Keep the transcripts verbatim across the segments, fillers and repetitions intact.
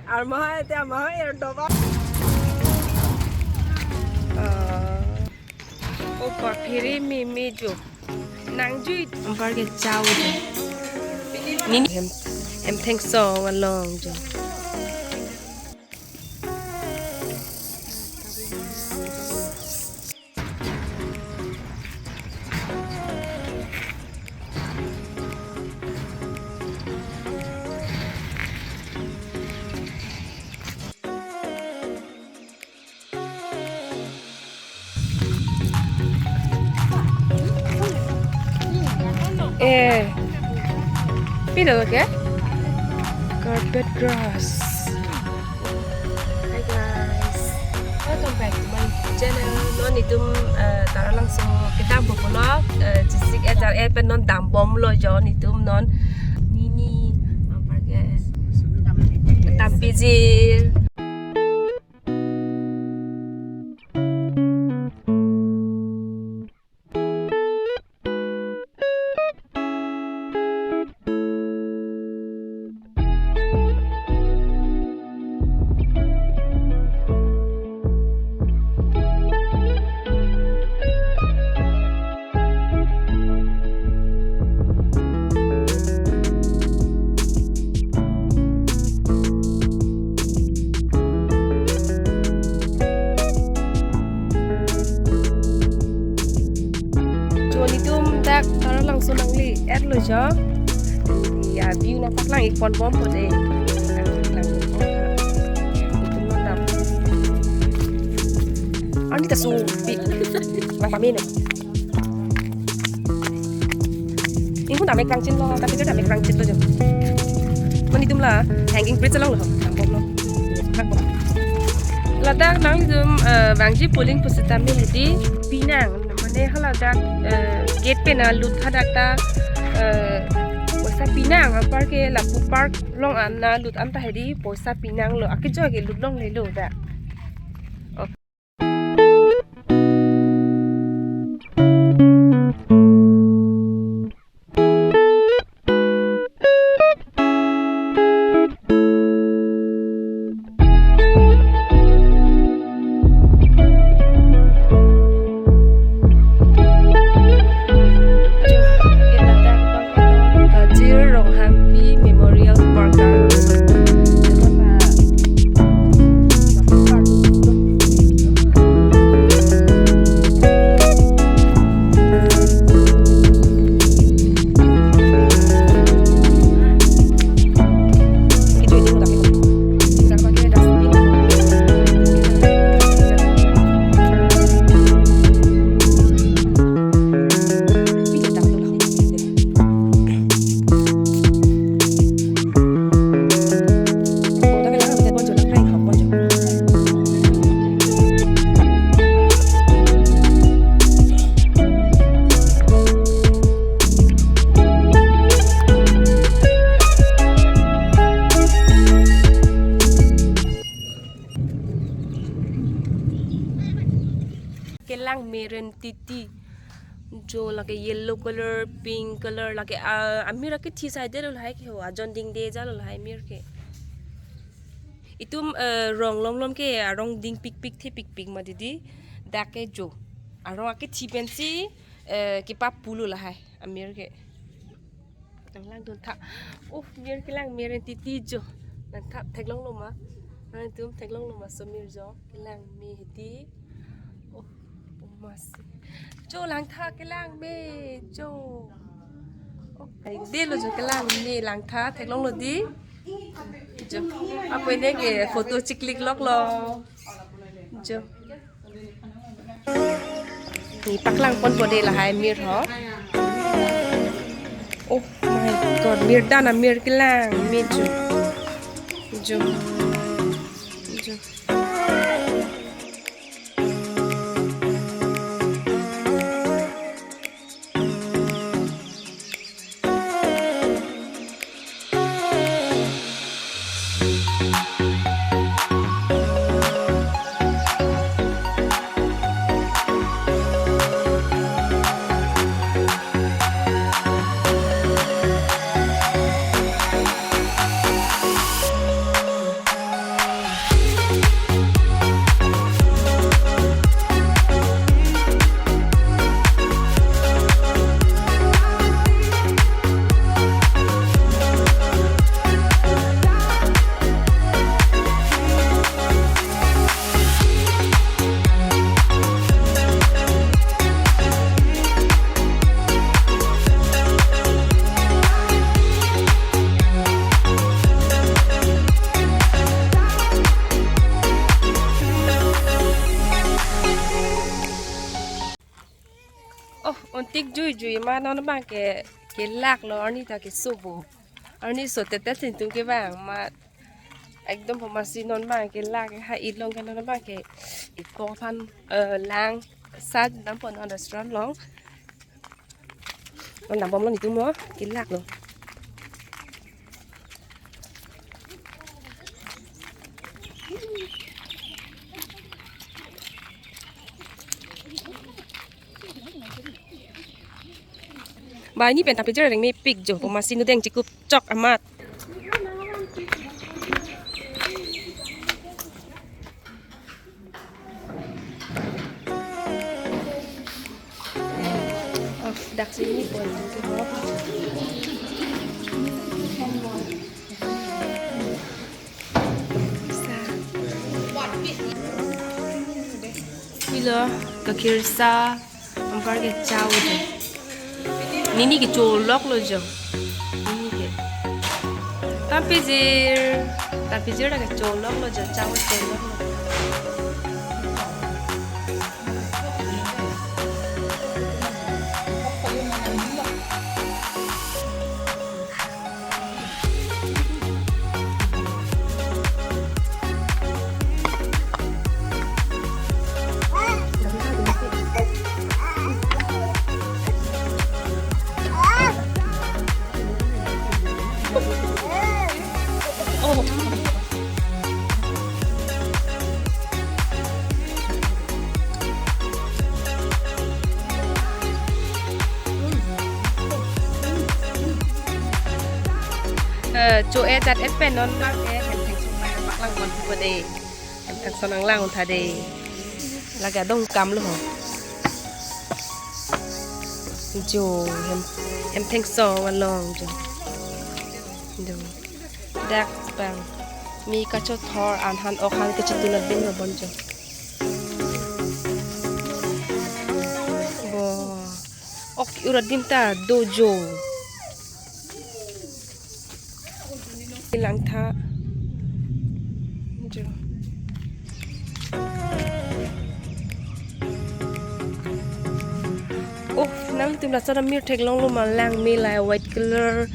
Armahai te armahai er doba. Ah. Opa phiri mimi jo. Nang jui ampar ke chau jo. Nini hem, hem thengsong along jo. Eh, pino ke? Carpet grass. Hi guys, welcome back to my channel. Non itum, eh, Taralangso kedam pulo, eh, Jisik H R A pen non dambomlo jo, non itum non nini ampar ke tampiji. Jo, netum dak Taralangso nangli-etlo jo. Ya, view nangpaklang-ik ponbompo de. Netum nangdam. Ani ta so big. Bang pamino. Ingkung dam-ik rangchin lo, tapi dia dam-ik rangchin lo jo. Non itum la hanging bridge along lo, dambomlo. Ladak nangtum, eh, vangji polling pusitame hedi pinang, mane haladak, eh, gate pen alut hadak ta, eh, poisa pinang, ampar ke lapu park along an alut anta hedi poisa pinanglo, akejoi ke lut longlelo dak. Kajir Ronghangpi Memorial Park. Kelang meren titi. Jo lake yellow color, pink color, lake, ah, amir akethi saidelo lahai ke ho, ajon dingde jalo lahai amir ke. Itum, eh, rong lomlom ke, arong ding pikpik thepikpik ma didi, dak ke jo. Arong akethi pensi, eh, kepapulo lahai amir ke. Nanglang dun tha. Oh, mir kelang meren titi jo. Nangthap theklonglo ma. Nangtum theklonglo ma somir jo. Kelang me hedi. Oh, oh masi. Jo langtha kelang me jo. Oh, ai delo jo kelang me langtha theklonglo di. Jo. Apo ne ke photo chiklik loklo. Jo. Ni paklang ponpo de lahai mir ho. Oh my God, mir dan amir kelang, mir jo. Jo. Jo. Jui jui ma non abang ke kelak lo, arni ta keso bo. Arni so tete sintung ke bang ma ekdom pamasi non abang kelak, ha ilong ke non abang ke ipo aphan, eh, lang sa dam pon non restaurant along. Non dam pon lo nitum lo, kelak lo. Ba, ini pen ta pejor reng mepik jo, pamasi nudeng chikup chok amat. Oh, dak sini pon. Sa. Ilo, gakhir sa, anpar ke chow jo. Nini ke cholok lo jo. Nini ke. Tam pejir, tam pejir la ke cholok lo jo, chow cholok lo. Eh, cho-et jat-et pen non bang ke hem thengsong nanglang pon po de. Hem thengsong nanglang un tha de. Lake adong kam lo ho. Jo hem, hem thengsong along jo. Jo. Dak bang. Mi kachothor an han ok han kachetun abin lo bon jo. Bo. Ok, urat dim ta do jo. Lang tha. Jo. Oh, nangtum laso amir theklong lo ma, langme la white color,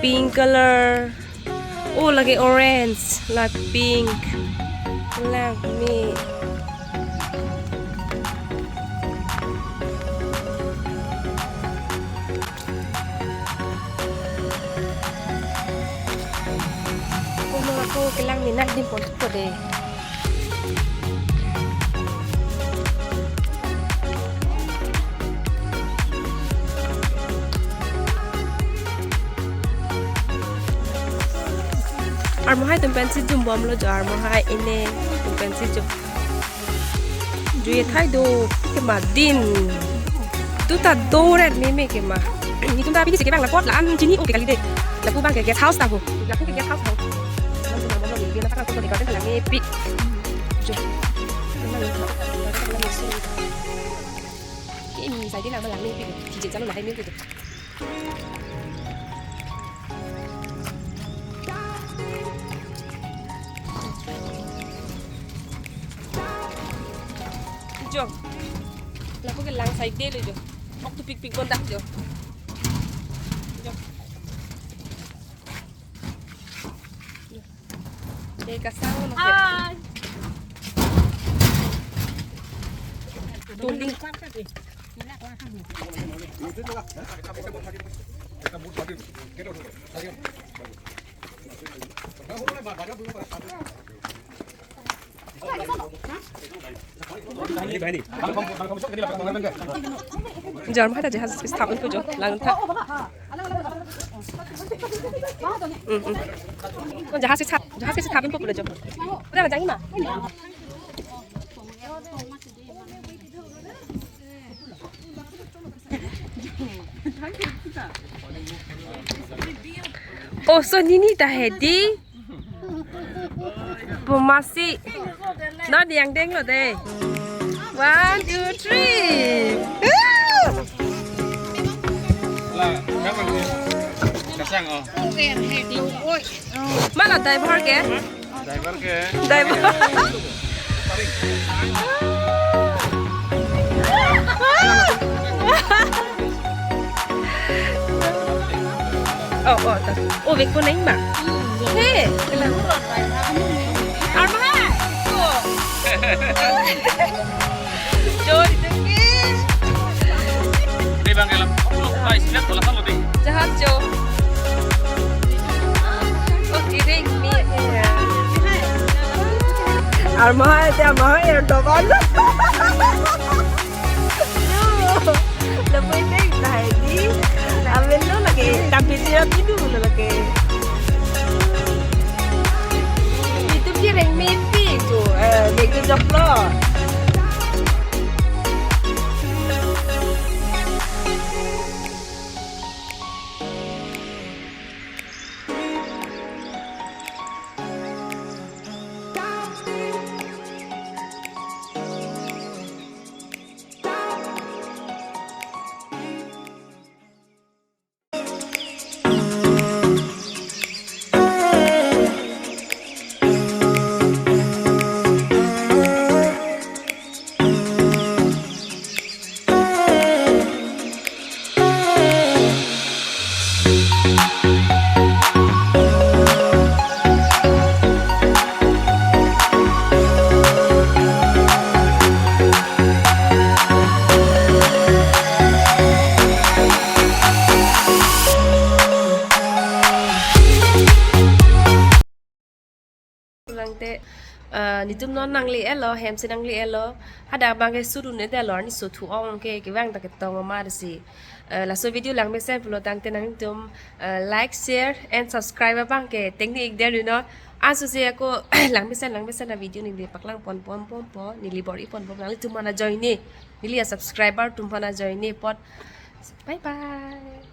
pink color. Oh, lake orange, la pink. Langme. Kono ako kelang minak dim pon po de. Armo hai tum pensi jum bom lo jo, armo hai ine tum pensi jum. Jui thai do kema din. Tu ta do ret meme kema. Nitum ta pini si ke bang la kot la an chini oke kali de. Lapu bang ke guest house ta ho. Lapu ke guest house ho. Nam tu nam mo ni, dia na ta ko de ka de la me pi. Jo. Ke mi sai de na ma la me pi. Ti je chalo la hai me pi. Jo. Lapu ke lang side de le jo. Ok tu pikpik bon dak jo. Jo. De kasang lo ke. Hai. Tuling. Jar ma ta jahaz sthapan pu jo, lang tha. Mm, mm. Jahaz stha-, jahaz sthapan pu pura jo. Udah, jangan ma. Oh, so nini ta hedi. Pamasi. Non yang deng lo de. One, two, three. Woo! La, kapan? Kasang, oh. Ma la driver ke? Driver ke? Driver. Oh, oh, tas. Oh, vekpo nang ma. He, kelang. Armahai. Oh. Jor itu ke. Dei bang kelang. Aku lupa istilah salah sama dei. Jahat jo. Oh, kiring mi. Armahai, te armahai, er doban. Lo, lo pwede tayo di. Amin lo lagi, tapi dia tidur lo lagi. Itu dia yang mimpi tu, eh, dia kejok lo. Pulang te, eh, netum non nangli-et lo, hem si nangli-et lo. Hadak abang ke sudun-e det lo, arni sothu ong ke, kevang ta ketong ma si. Eh, laso video langmesen pulo tangte nangtum, eh, like, share, and subscribe abang ke tengni ik der no. Anso si ako langmesen, langmesen a video neli paklang pon pon pon pon, neli bor-i pon pon, nanglitum aphan ajoine, neli a subscriber atum aphan ajoine apot. Bye bye.